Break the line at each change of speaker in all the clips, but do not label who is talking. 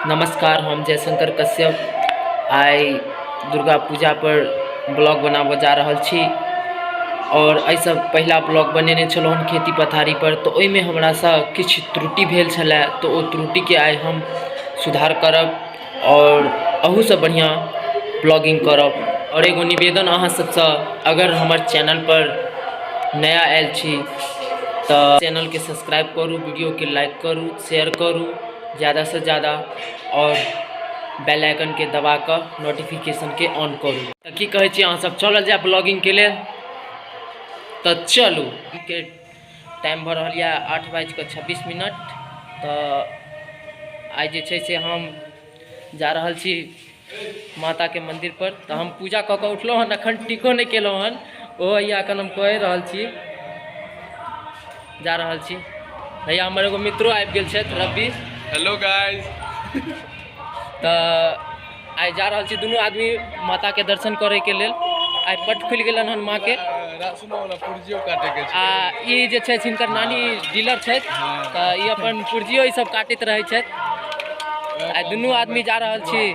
नमस्कार, हम जयशंकर कश्यप आइ दुर्गा पूजा पर ब्लॉग बनाबऽ जा रहल छी। और एहिसँ पहिला ब्लॉग बनेने छलहुँ हन खेती पथारी पर, तऽ ओहिमे हमरासँ किछु त्रुटि भेल छलै, तऽ ओ त्रुटिके आइ हम सुधार करब और अहूसँ बढ़िआँ ब्लॉगिंग करब। और एगो निवेदन अहाँ सबसँ, अगर हमर चैनल पर नया आयल छी तऽ चैनलके सब्सक्राइब करू, वीडियोके लाइक करू, शेयर करू ज़्यादासँ ज़्यादा और बेल आइकनके दबा कऽ नोटिफिकेशनके ऑन करू। तऽ की कहै छी अहाँ सब, चलल जाय ब्लॉगिंगके लेल? तऽ चलू। के टाइम भऽ रहल यऽ 8:26। तऽ आइ जे छै से हम जा रहल छी माताके मन्दिर पर। तऽ हम पूजा कऽ कऽ उठलहुँ हन, एखन टीको नहि केलहुँ हन, ओहो हैया एखन हम कए रहल छी, जा रहल छी। भैया हमर एगो मित्रो आबि गेल छथि, रवि।
Hello guys.
तऽ आइ जा रहल छी दुनू आदमी माताके दर्शन करैके लेल। आइ पट खुलि गेलनि हन माँके। आ ई जे छै हिनकर नानी डीलर छथि, तऽ ई अपन पुर्जियो ई सब काटैत रहै छथि। आइ दुनू आदमी जा रहल छी।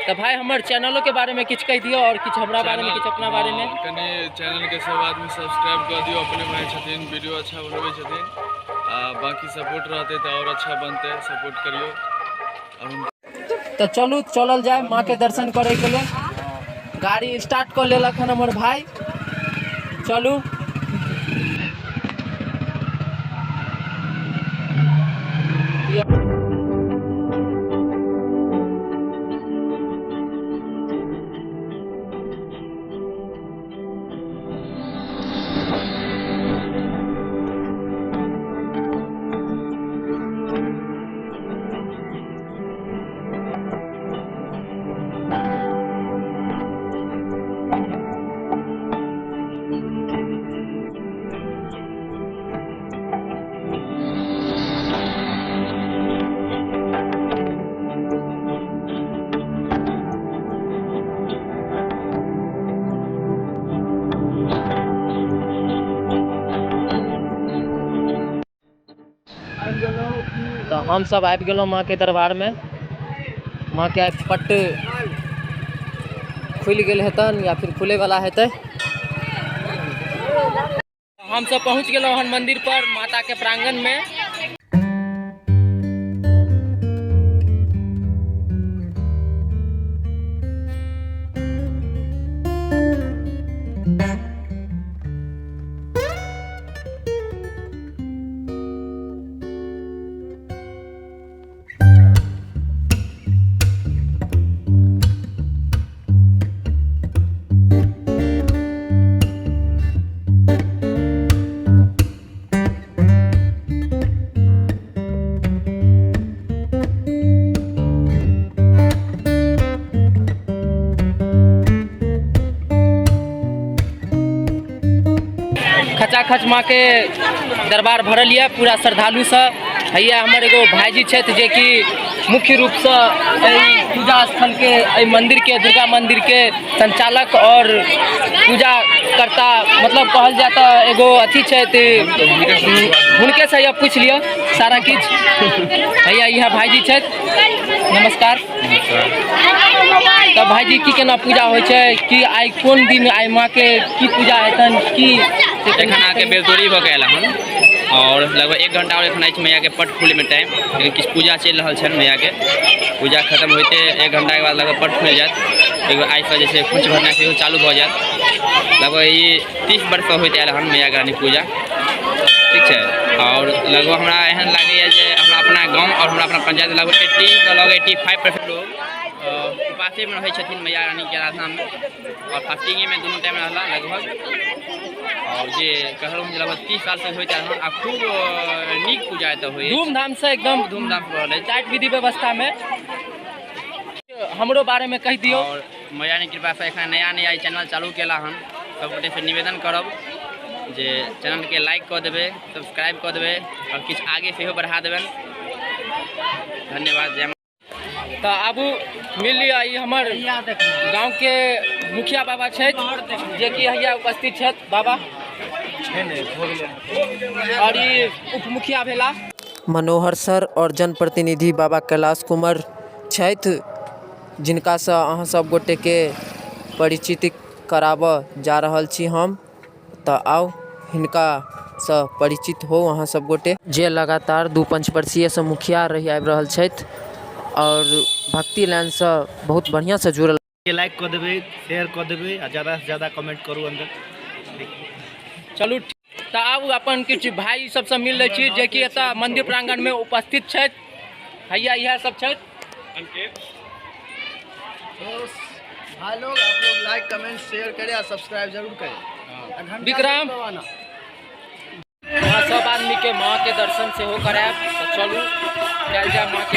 तऽ भाय हमर चैनलो के बारे में किछु कहि दियौ और किछु हमरा बारे में, किछु अपना बारे में।
कनि चैनल के सब आदमी सब्सक्राइब कर दियौ, अपने भाई छथिन, वीडियो अच्छा बनबै छथिन, आ बाकी सपोर्ट रहतै तऽ और अच्छा बनतै, सपोर्ट करियौ।
तऽ चलू चलल जाय माँ के दर्शन करे के लेल। गाड़ी स्टार्ट कऽ लेलक हन हमर भाई, चलू। तऽ हमसब आबि गेलहुँ माँके दरबारमे। माँके आइ पट खुलि गेल हेतनि या फिर खुलैवला हेतै। हमसब पहुँच गेलहुँ हन मन्दिर पर, माताके प्रांगणमे। खचाखच माँ के दरबार भरल यऽ पूरा श्रद्धालु सब। हैया हमर एगो भाईजी छथि जेकि मुख्य रूपसँ एहि पूजा स्थलके, एहि मन्दिरके, दुर्गा मन्दिरके संचालक और पूजा कर्ता, मतलब कहल जाय तऽ एगो अथी छथि, हुनकेसँ यऽ पूछि लिअ सारा किछु। हैया इएह भाईजी छथि। नमस्कार। तऽ भाईजी की केना पूजा होइ छै, कि आइ कोन दिन आइ माँके की पूजा हेतनि की?
एखन अहाँके बेलतोरी भऽ गेल हन और लगभग 1 घंटा और एखन अछि मैयाके पट खुलैमे टाइम, लेकिन किछु पूजा चलि रहल छनि। मैयाके पूजा खत्म होइते 1 घंटाके बाद लगभग पट खुलि जायत। एगो आइसँ जे छै खोंच भरनाइ सेहो चालू भऽ जायत। लगभग ई 30 वर्षसँ होइत आयल हन मैया रानी पूजा, ठीक छै। और लगभग हमरा एहन लागैए जे हमरा अपना गाँव और हमरा अपना पंचायत लगभग 80 सँ लऽ कऽ 85% लोग उपासेमे रहै छथिन मैया रानीके आराधनामे और फास्टिंगेमे दुनू टाइम रहला लगभग। और जे कहलहुँ जे लगभग 30 सालसँ होइत आयल हन आ खूब नीक पूजा एतऽ होइए,
धूमधामसँ, एकदम
धूमधामसँ रहल अछि,
टाइट विधि व्यवस्थामे। हमरो बारेमे कहि दियौ।
और मैया रानीके कृपासँ एखन नया नया ई चैनल चालू केला हन, सब गोटेसँ निवेदन करब जे चैनलके लाइक कऽ देबै, सब्सक्राइब कऽ देबै और किछु आगे सेहो बढ़ा देबनि। धन्यवाद। जय।
तऽ आबू मिल लिअ। ई हमर गाँवके मुखिया बाबा छथि जेकि हैया उपस्थित छथि बाबा, और ई उप मुखिया भेला
मनोहर सर और जनप्रतिनिधि बाबा कैलाश कुमार
छथि जिनकासँ अहाँ सब गोटेके परिचित कराबऽ जा रहल छी हम। तऽ आउ हिनकासँ परिचित होउ अहाँ सब गोटे। जे लगातार दू पंचवर्षीयसँ मुखिया रहि आबि रहल छथि आओर भक्ति लाइनसँ बहुत बढ़िआँसँ जुड़ल।
के लाइक कऽ देबै, शेयर कऽ देबै आ ज्यादासँ ज्यादा कमेंट करू अन्दर।
चलू तऽ आब अपन किछु भाई सबसँ मिल लै छी जेकि एतऽ मन्दिर प्राङ्गणमे उपस्थित छथि। हैया इएह सब छथि।
भाई लोग, आप लोग लाइक कमेंट शेयर करें और सब्सक्राइब जरूर करें।
विक्रम, अहाँ सब आदमीके माँके दर्शन सेहो करायब, तऽ चलू कयल जाय माँके।